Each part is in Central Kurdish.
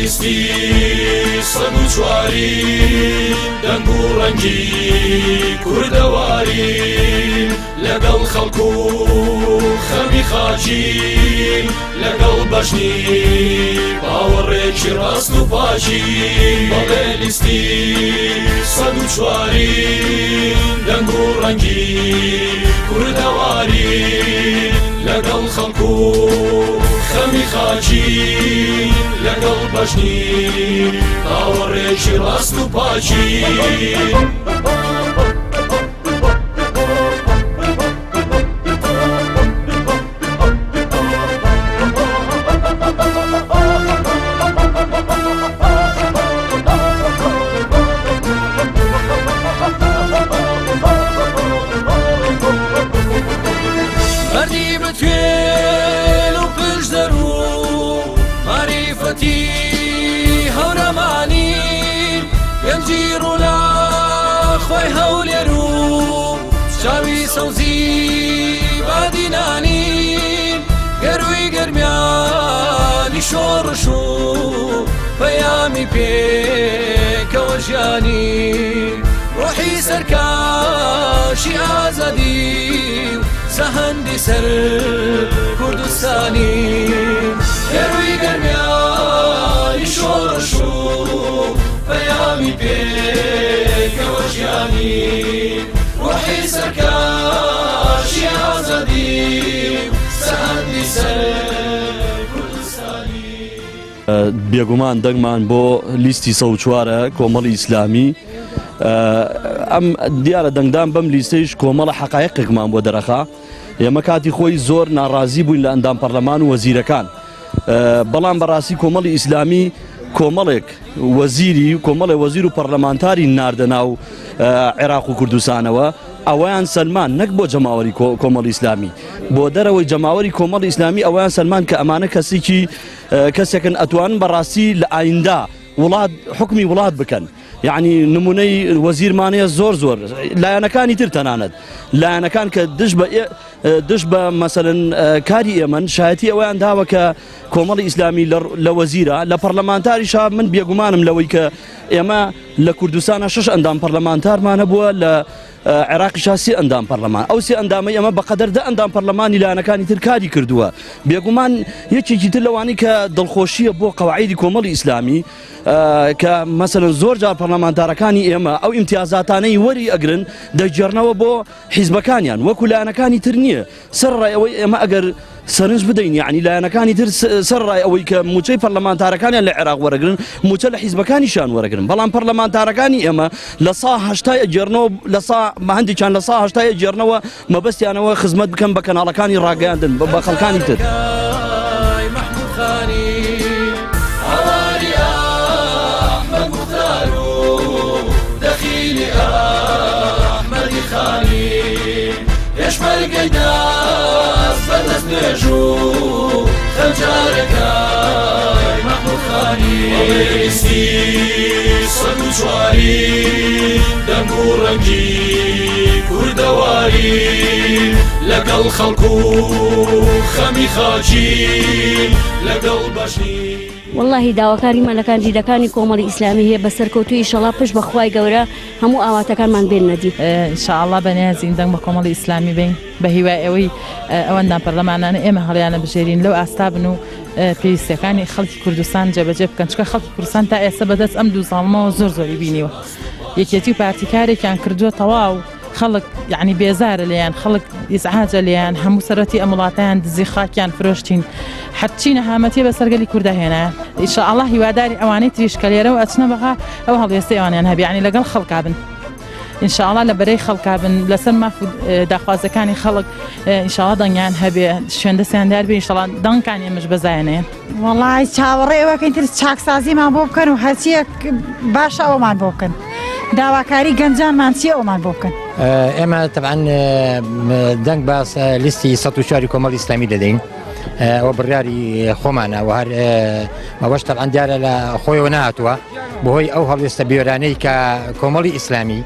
لیستی 104ی دەنگ و ڕەنگی کوردەواری لەگەڵ خەڵک و خەمی خاکی لەگەڵ بەژنی باوەڕێکی ڕاست و پاکی. بەڵێ لیستی 104ی دەنگ و ڕەنگی کوردەواری لەگەڵ خەڵک و خەمی خاکی لەگەڵ بەژنی باوەڕێکی ڕاست و پاکی. مەردی بتوێل و پشدەر و ماریفەتی هەورەمانی، گەنجی ڕوولا خۆی هەولێر و چاوی سەوزی بادینانی، گەروی گەرمیانی شۆڕش و پەیامی پێکەوە ژیانی، ڕۆحی سەرکاشی ئازادی و سەهەندی سەر کوردستانی، گەروی گەرمیانی شۆڕش و پەیامی پێکەوە ژیانی، ڕۆحی سەرکاشی ئازادی و سەهەندی سەر کوردستانی. بێگومان دەنگمان بۆ لیستی 104ە کۆمەڵی ئیسلامی. ئەم دیارە دەنگدان بەم لیستەیش کۆمەڵە حەقایقێکمان بۆ دەرەخا. ئێمە کاتی خۆی زۆر ناڕازی بووین لە ئەندام پەرلەمان و وەزیرەکان، بەڵام بەڕاستی کۆمەڵی ئیسلامی کۆمەڵێک وەزیری کۆمەڵێ وەزیر و پەرلەمانتاری ناردە ناو عێراق و کوردستانەوە. ئەویان سەلمان نەک بۆ جەماوەری کۆمەڵی ئیسلامی، بۆ دەرەوەی جەماوەری کۆمەڵی ئیسلامی ئەویان سەلمان کە ئەمانە کەسێکی کەسێکن ئەتوانن بەڕاستی لە ئایندا وڵات حکمی وڵات بکەن. یعنی نمونەی وەزیرمانەیە زۆر زۆر لایەنەکانی تر، تەنانەت لایەنەکان کە دژ بە مەسەلەن کاری ئێمەن شایەتی ئەویان داوە کە کۆمەڵی ئیسلامی لە وەزیرە لە پەرلەمانتاریشا. من بێگومانم لەوەی کە ئێمە لە کوردستانە 6 ئەندام پەرلەمانتارمانە بووە، لە عێراقیشا 3 ئەندام پەرلەمان. ئەو 3 ئەندامەی ئەمە بەقەدەر 10 ئەندام پەرلەمانی لایەنەکانی تر کاری کردووە. بێگومان یەکێکی تر لەوانەی کە دڵخۆشیە بۆ قەواعیدی کۆمەڵی ئیسلامی کە مەسەلەن زۆر جار پەرلەمانتارەکانی ئێمە ئەو ئیمتیازاتانەی وەری ئەگرن دەگێڕنەوە بۆ حیزبەکانیان، وەکو لایەنەکانی تر نییە. سەر ڕای ئەوەی ئێمە ئەگەر سەرنج بدەین، یعنی لایەنەکانی تر سەر ڕای ئەوەی کە موچەی پەرلەمانتارەکانیان لە عێراق وەرەگرن، موچە لە حیزبەکانیشان وەرەگرن، بەڵام پەرلەمانتارەکانی ئێمە لە سا 80 ئەگێڕنەوە، لە سا هەندێکیان لە سا 80 ئەگێڕنەوە، مەبەستیانەوە خزمەت بکەن بە کەناڵەکانی ڕاگەیاندن بە خەڵکانی تر. پێشمەرگەی داست بەدەست نوێژ و خەنجارەکای مەحموود خانی. لیستی 104ی دەنگ و ڕەنگی کوردەواری لەگەڵ خەڵک و خەمی خاکی لەگەڵ بەژنی. واللهی داواکاریمان لە کاندیدەکانی کۆمەڵی ئیسلامی هەیە بە سەرکەوتوی ئینشەڵا پشت بە خوای گەورە هەموو ئاواتەکانمان بێننە دی. ئینشاءڵڵا بەنیازین دەنگ بە کۆمەڵی ئیسلامی بین بە هیوای ئەوەی ئەوەندان پەرلەمانانە ئێمە هەڵیانە بژێرین لەو ئاستا بن و پێویستەکانی خەڵکی کوردستان جێبەجێ بکەن، چونکە خەڵکی کوردستان تا ئێستا بەدەست ئەم دوو زاڵمەوە زۆر زۆری بینیوە. یەکێتی و پارتی کارێکیان کردووە تەواو خەڵک یعنی بێزارە لێیان، خەڵک ئیزعاجە لێیان، هەموو سەرەتی ئەم وڵاتیان دزی، خاکیان فرۆشتین، هەرچی نەهامەتیە بەسەر گەلی کووردا هێنایە. ئینشاءڵڵا هیواداری ئەوانەی تریش کە لێرەوە ئەچنە بەغا ئەو هەڵوێستەی ئەوانیان هەبێ، یعنی لەگەڵ خەڵکا بن، ئینشاءڵڵا لە بەرەی خەڵکا بن لەسەر ماف و داخوازەکانی خەڵک، ئینشاءڵڵا دەنگیان هەبێ، شوێن دەستیان دیار بێ، ئینشاءڵڵا دەنگکانی ئێمەش بەزایە نەیەن. وەڵای چاوەڕێ ئەوەکەین تر چاکسازیمان بۆ بکەن و هەرچیەک باشە ئەومان بۆ بکەن، داواکاری گەنجانمان چیە ئەومان بۆ بکەن. ئێمە تەبعەن دەنگ بە لیستی 104 کۆمەڵی ئیسلامی دەدەین، ئەوە بڕیاری خۆمانە و هەر ئەوەش تەبعەن دیارە لە خۆیەوە نهاتووە بەهۆی ئەو هەڵوێستە بێرانەی کە کۆمەڵی ئیسلامی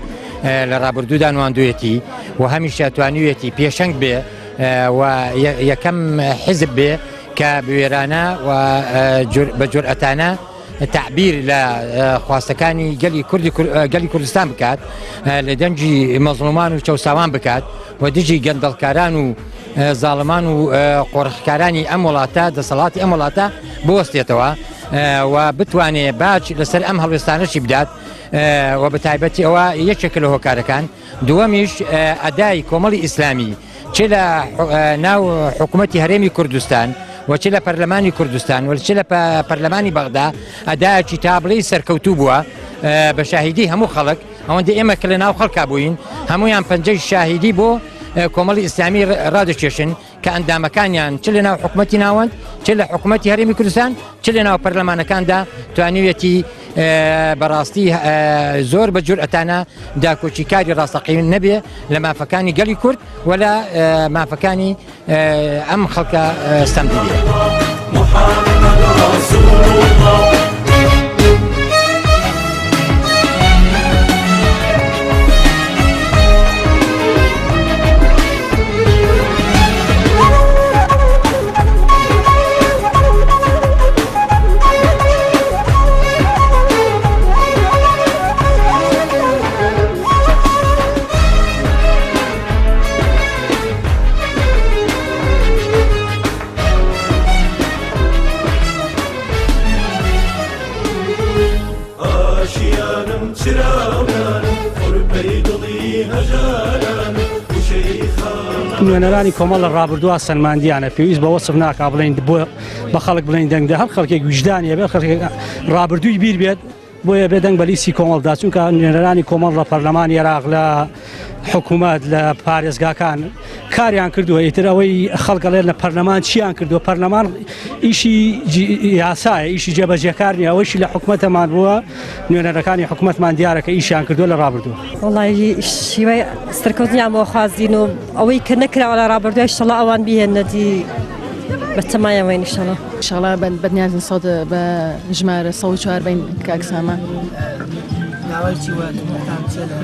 لە ڕابردوودا نواندوێتی و هەمیشە توانیوێتی پێشەنگ بێ و یەکەم حیزب بێ کە بوێرانە و بە جورئەتانە تەعبیر لە خواستەکانی گەلی کوردی گەلی کوردستان بکات، لە دەنگی مەزڵومان و چەوساوان بکات و دژی گەندەڵکاران و زاڵمان و قۆرخکارانی ئەم وڵاتە، دەسەڵاتی ئەم وڵاتە بوەستێتەوە و بتوانێ باج لەسەر ئەم هەڵوێستانەشی بدات و بە تایبەتی ئەوە یەکێکە لە هۆکارەکان. دووەمیش ئەدای کۆمەڵی ئیسلامی چ لە ناو حکوومەتی هەرێمی کوردستان و چ لە پەرلەمانی کوردستان و چ لە پەرلەمانی بەغدا ئەدایەکی تابڵێی سەرکەوتوو بووە بە شاهیدی هەموو خەڵک، ئەوەندە ئێمە کە لە ناو خەڵکا بووین هەمویان پەنجەی شاهیدی بۆ کۆمەڵی ئیسلامی ڕادەکێشن کە ئەندامەکانیان چ لە ناو حکوومەتی ناوەند چ لە حکوومەتی هەرێمی کوردستان چ لە ناو پەرلەمانەکاندا توانیویەتی بەڕاستی زۆر بە جورئەتانە داکۆکیکاری ڕاستەقین نەبێ لە مافەکانی گەلی کورد و لە مافەکانی ئەم خەڵکە ستەمدیدەیە. محمد رسول الله. نوێنەرانی کۆمەڵ لە ڕابردووە سەلماندیانە پێویست بە وەسف ناکا بڵێین بۆ بە خەڵک بڵێین دەنگدە هەر خەڵکێک ویژدانی هەبێت خەڵکێک ڕابردووی بیر بێت بۆیە بێ دەنگ بە لیستی کۆمەڵ دا چونکە نوێنەرانی کۆمەڵ لە پەرلەمانی عێراق لە حکوومەت لە پارێزگاکان کاریان کردووە ئیتر ئەوەی خەڵک ئەڵێن لە پەرلەمان چیان کردووە پەرلەمان ئیشی یاسایە ئیشی جێبەجێکار نیە ئەوەیشی لە حکومەتەمان بووە نوێنەرەکانی حکومەتمان دیارە کە ئیشیان کردووە لە ڕابردوو. وەڵایی هیوای سەرکەوتنیان بۆ خوازین و ئەوەی کە نەکراوە لە ڕابردووە ئیشەڵا ئەوان بیهێننە دی بە تەمایەوەین ئیشەڵا. ئیشەڵا بەنیازین سەد بە ژمارە 104 بین کاک سامان. داوای چی وە تموحتان چیە لە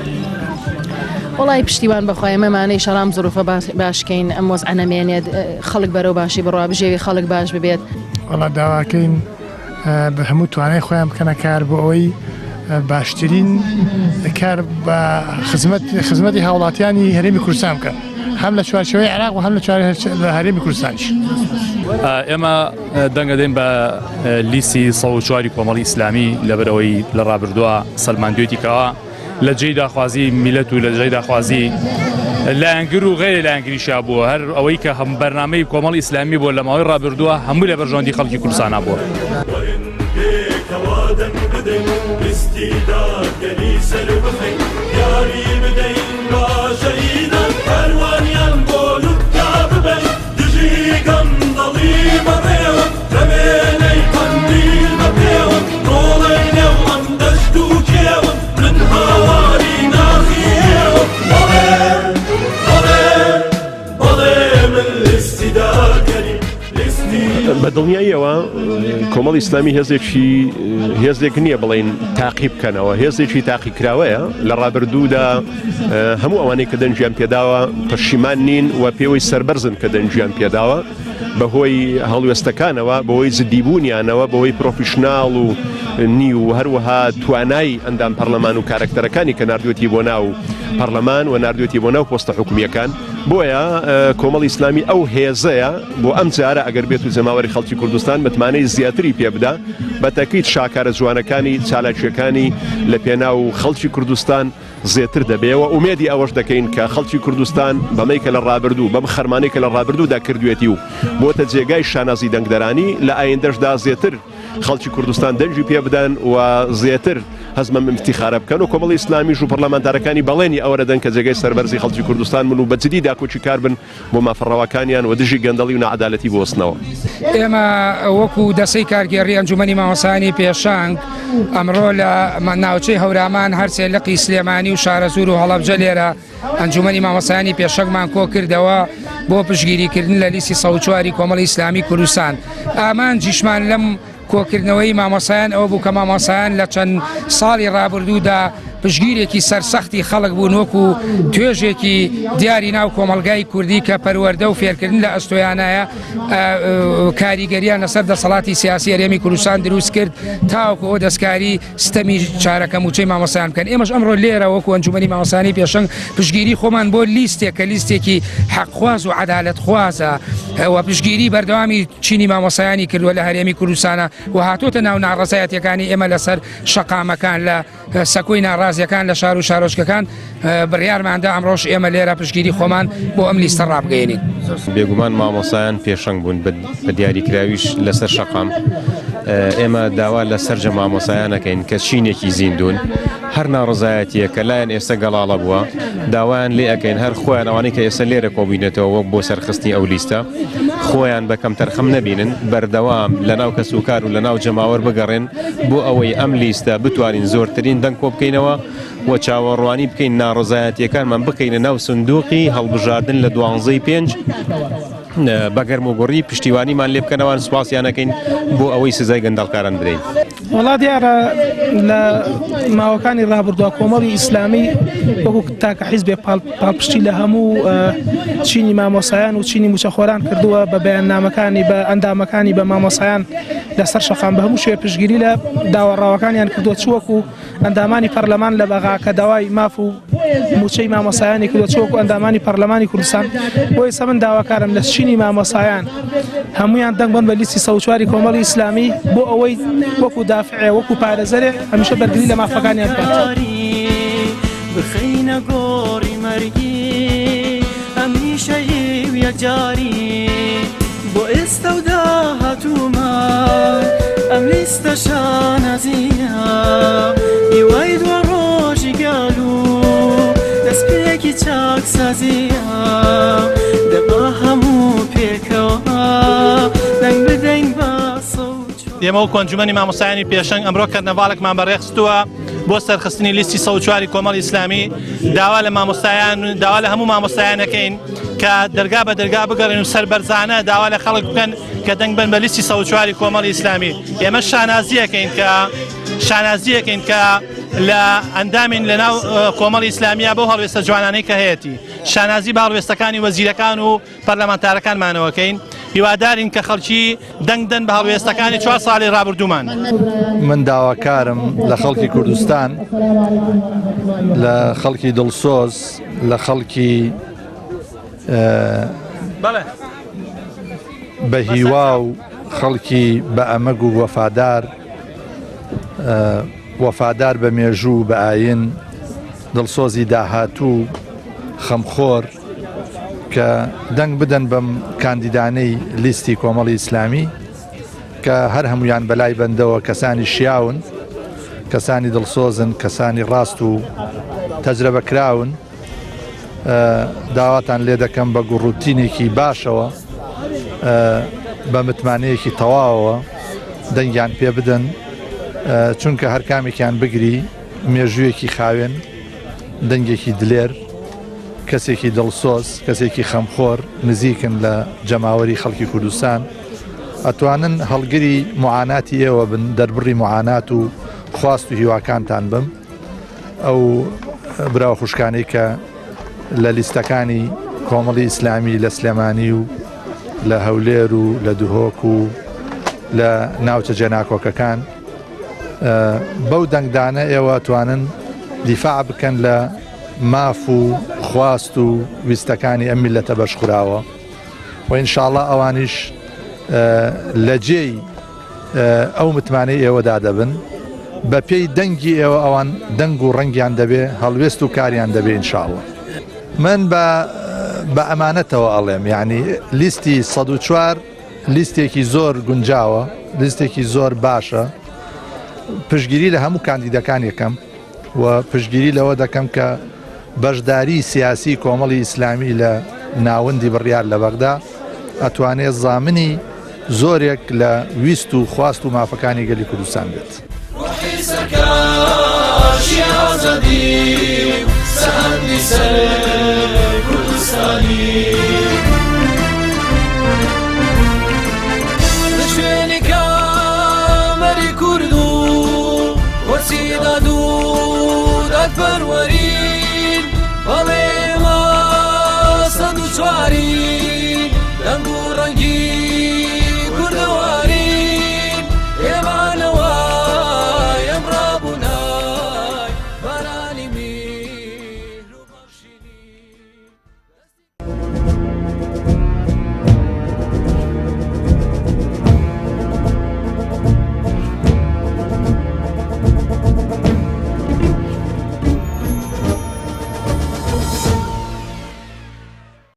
وەڵی پشتیوان بەخوا ئێمە مانەی شەرام زروفە باشکەین ئەم وەزعە نەمێنێت خەڵک بەرەو باشی بڕوا بژێوی خەڵک باش ببێت. وەڵا داواکەین بە هەموو توانای خۆیان بکەنە کار بۆ ئەوەی باشترین کار بە خزمەت خزمەتی هاوڵاتیانی هەرێمی کوردستان بکەن هەم لە چوارچێوەی عێراق و هەم لە چوار لە هەرێمی کوردستانیش. ئێمە دەنگەدەین بە لیستی 104 کۆمەڵی ئیسلامی لەبەرئەوەی لە ڕابردووە سەلماندوێتی کەوا لە جێی داخوازی میلەت و لە جێی داخوازی لایەنگر و غەیرە لایەنگریشا بووە هەر ئەوەی کە هەم بەرنامەی کۆمەڵی ئیسلامی بووە لە ماوەی ڕابردووە هەمووی لە بەرژەوەندی خەڵکی کوردستانا بووە. پێکەوە دەنگ بدەین لیستی دادگەری سەربخەین دیاری بدەین با شەهیدان کاروانیان بۆ لوتکە ببەین دژی گەندەڵی بەڕێوە دەمێنەی قەندیل بە پێوە ڕۆڵەی نێو ئەم دەشت و کێوە من هاواری ناخی ئێوە بەڵێ بەڵێ بەڵێ من لیستی دادگەری بە دڵنیاییەوە کۆمەڵی ئیسلامی هێزێکی هێزێک نییە بڵین تاقی بکەنەوە هێزێکی تاقیکراوەیە لە ڕابردوودا هەموو ئەوانەی کە دەنگیان پێداوە پەشیمان نین و پێوەی سەربەرزن کە دەنگیان پێداوە بەهۆی هەڵوێستەکانەوە بەهۆی جدیبوونیانەوە بەهۆی پرۆفیشناڵ و نی و هەروەها توانای ئەندام پەرلەمان و کارەکتەرەکانی کە ناردوێتی بۆ ناو پەرلەمان و ناردوێتی بۆ ناو پۆستە حکومییەکان بۆیە کۆمەڵی ئیسلامی ئەو هێزەیە بۆ ئەم جارە ئەگەر بێت و جەماوەری خەڵکی کوردستان متمانەی زیاتری پێ بدا بە تەکید شاکارە جوانەکانی چالاکییەکانی لە پێناو خەڵکی کوردستان زێتر دەبێ و ئومێدی ئەوەش دەکەین کە خەڵکی کوردستان بەمەی کە لە ڕابردوو بەم خەرمانەی کە لە ڕابردوودا کردوێتی و بۆتە جێگای شانازی دەنگدەرانی لە ئایندەشدا زێتر خەڵکی کوردستان دەنگی پێ بدەن و زێتر هەست بەم ئیفتیخارە بکەن و کۆمەڵی ئیسلامیش و پەرلەمانتارەکانی بەڵێنی ئەوە دەدەن کە جێگای سەربەرزی خەڵکی کوردستان بن و بە جدی داکۆکیکار بن بۆ مافە ڕەواکانیان و دژی گەندەڵی و ناعەدالەتی بوەستنەوە. ئێمە وەکو دەستەی کارگێڕی ئەنجومەنی مامۆستایانی پێشەنگ ئەمڕۆ لە ناوچەی هەورامان هەرسێ لقی سلێمانی و شارەزوور و هەڵەبجە لێرە ئەنجومەنی مامۆستایانی پێشەنگمان کۆکردەوە بۆ پشتگیریکردن لە لیستی 104 کۆمەڵی ئیسلامی کوردستان ئامانجیشمان لەم کۆکردنەوەی مامۆستایان ئەوە بوو کە مامۆستایان لە چەند ساڵی ڕابردوودا پشتگیرێکی سەرسەختی خەڵک بوون وەکو توێژێکی دیاری ناو کۆمەڵگای کوردی کە پەروەردە و فێرکردن لە ئەستۆیانایە کاریگەریان لەسەر دەسەڵاتی سیاسی هەرێمی کوردستان دروست کرد تاوەکو ئەو دەستکاری ستەمی چارەکە موچەی مامۆستایان بکەن. ئێمەش ئەمڕۆ لێرە وەکو ئەنجومەنی مامۆستایانی پێشەنگ پشتگیری خۆمان بۆ لیستێک کە لیستێکی حەقخواز و عەدالەتخوازە و پشتگیری بەردەوامی چینی مامۆستایانی کردووە لە هەرێمی کوردستانە و هاتۆتە ناو ناڕەزایەتیەکانی ئێمە لەسەر شەقامەکان لە سەکۆی ناڕازیەکان لە شار و شارۆچکەکان بڕیارماندا ئەمڕۆش ئێمە لێرە پشتگیری خۆمان بۆ ئەم لیستە ڕابگەیەنین. بێگومان مامۆستایان پێشەنگ بوون بە دیاریکراویش لەسەر شەقام. ئێمە داوا لە سەرجەم مامۆستایان ئەکەین کە چینێکی زیندوون، هەر ناڕەزایەتییەک کە لایان ئێستا گەڵاڵە بووە داوایان لێ ئەکەین هەر خۆیان ئەوانەی کە ئێستا لێرە کۆبووینەتەوە وەک بۆ سەرخستنی ئەو لیستە خۆیان بە کەمتەرخەم نەبینن، بەردەوام لەناو کەسوکار و لەناو جەماوەر بگەڕێن بۆ ئەوەی ئەم لیستە بتوانین زۆرترین دەنگ کۆبکەینەوە و چاوەڕوانی بکەین ناڕەزایەتییەکانمان بکەینە ناو سندوقی هەڵبژاردن لە دوانزەی پێنج بە گەرموگوڕی پشتیوانیمان لێ بکەن ئەوان سوپاسیان ئەکەین بۆ ئەوەی سزای گەندەڵکاران بدەین. وەڵا دیارە لە ماوەکانی ڕابردووە کۆمەڵی ئیسلامی وەکو تاکە حیزبێک پاڵپشتی لە هەموو چینی مامۆسایان و چینی موچەخۆران کردووە بە بەیاننامەکانی بە ئەندامەکانی بە مامۆسایان لەسەر شەقام بە هەموو شوێ پشتگیری لە داوا ڕەواکانیان کردووە چ وەکو ئەندامانی پەرلەمان لە بەغا کە داوای ماف و موچەی مامۆسایانی کردووە چ وەکو ئەندامانی پەرلەمانی کوردستان. بۆ ئێستا من داواکارم لە چینی مامۆسایان هەمویان دەنگ بن بە لیستی 104 کۆمەڵی ئیسلامی بۆ ئەوەی وەکو دافعێ وەکو پارێزەرێ هەمیشە بەرگری لە مافەکانیان بکات. بخەینە گۆڕی مەرگی هەمیشەیی و یەکجاری بۆ ئێستا و داهاتوومان ئەم لیستە شانازیە هیوای دوا ڕۆژی گەل و دەستپێکی چاکسازیە دەبا هەموو پێکەوە دەنگ بدەین بە ئێمە وەکو ئەنجومەنی مامۆستایانی پێشەنگ ئەمڕۆ کەرنەڤاڵێکمان بەڕێخستووە بۆ سەرخستنی لیستی 104 کۆمەڵی ئیسلامی داوا لە مامۆستایان داوا لە هەموو مامۆستایان ئەکەین کە دەرگا بە دەرگا بگەڕێن و سەربەرزانە داوا لە خەڵک بکەن کە دەنگ بن بە لیستی 104 کۆمەڵی ئیسلامی ئێمە شانازیەکەین کە شانازیەکەین کە لە ئەندامین لە ناو کۆمەڵی ئیسلامیە بۆ هەڵوێستە جوانانەی کە هەیەتی شانازی بە هەڵوێستەکانی وەزیرەکان و پەرلەمانتارەکانمانەوەکەین هیوادارین کە خەڵکی دەنگ دەن بە هەڵوێستەکانی چوار ساڵی ڕابردوومان. من داواکارم لە خەڵکی کوردستان، لە خەڵکی دڵسۆز، لە خەڵکی بە هیوا و خەڵکی بە ئەمەگ و وەفادار، وەفادار بە مێژوو و بە ئاین، دڵسۆزی داهاتوو، خەمخۆر، کە دەنگ بدەن بەم کاندیدانەی لیستی کۆمەڵی ئیسلامی کە هەر هەمویان بەلای بەندەوە کەسانی شیاون، کەسانی دڵسۆزن، کەسانی ڕاست و تەجرەبە کراون. داواتان لێ دەکەم بە گوڕوتینێکی باشەوە بە متمانەیەکی تەواوەوە دەنگیان پێ بدەن، چونکە هەر کامێکیان بگری مێژوویەکی خاوێن، دەنگێکی دلێر، کەسێکی دڵسۆز، کەسێکی خەمخۆر نزیکن لە جەماوەری خەڵکی کوردستان، ئەتوانن هەڵگری موعاناتی ئێوە بن، دەربڕی موعانات و خواست و هیواکانتان بم. ئەو برا و خوشکانەی کە لە لیستەکانی کۆمەڵی ئیسلامی لە سلێمانی و لە هەولێر و لە دهۆک و لە ناوچە جێناکۆکەکان بەو دەنگدانە ئێوە توانن دیفاع بکەن لە ماف و خواست و ویستەکانی ئەم میللەتە بەشخوراوە و ئینشاڵا ئەوانیش لە جێی ئەو متمانەی ئێوەدا دەبن بە پێی دەنگی ئێوە ئەوان دەنگ و ڕەنگیان دەبێ هەڵوێست و کاریان دەبێ ئینشاڵا من بە بە ئەمانەتەوە ئەڵێم یعنی لیستی 104 لیستێکی زۆر گونجاوە لیستێکی زۆر باشە پشگیری لە هەموو کاندیدەکان یەکەم و پشتگیری لەوە دەکەم کە بەشداری سیاسی کۆمەڵی ئیسلامی لە ناوەندی بڕیار لە بەغدا ئەتوانێ زامنی زۆرێک لە ویست و خواست و مافەکانی گەلی کوردستان بێت. ڕۆحی سەرکەشی ئازادی و سەهەندی سەر کوردستانی.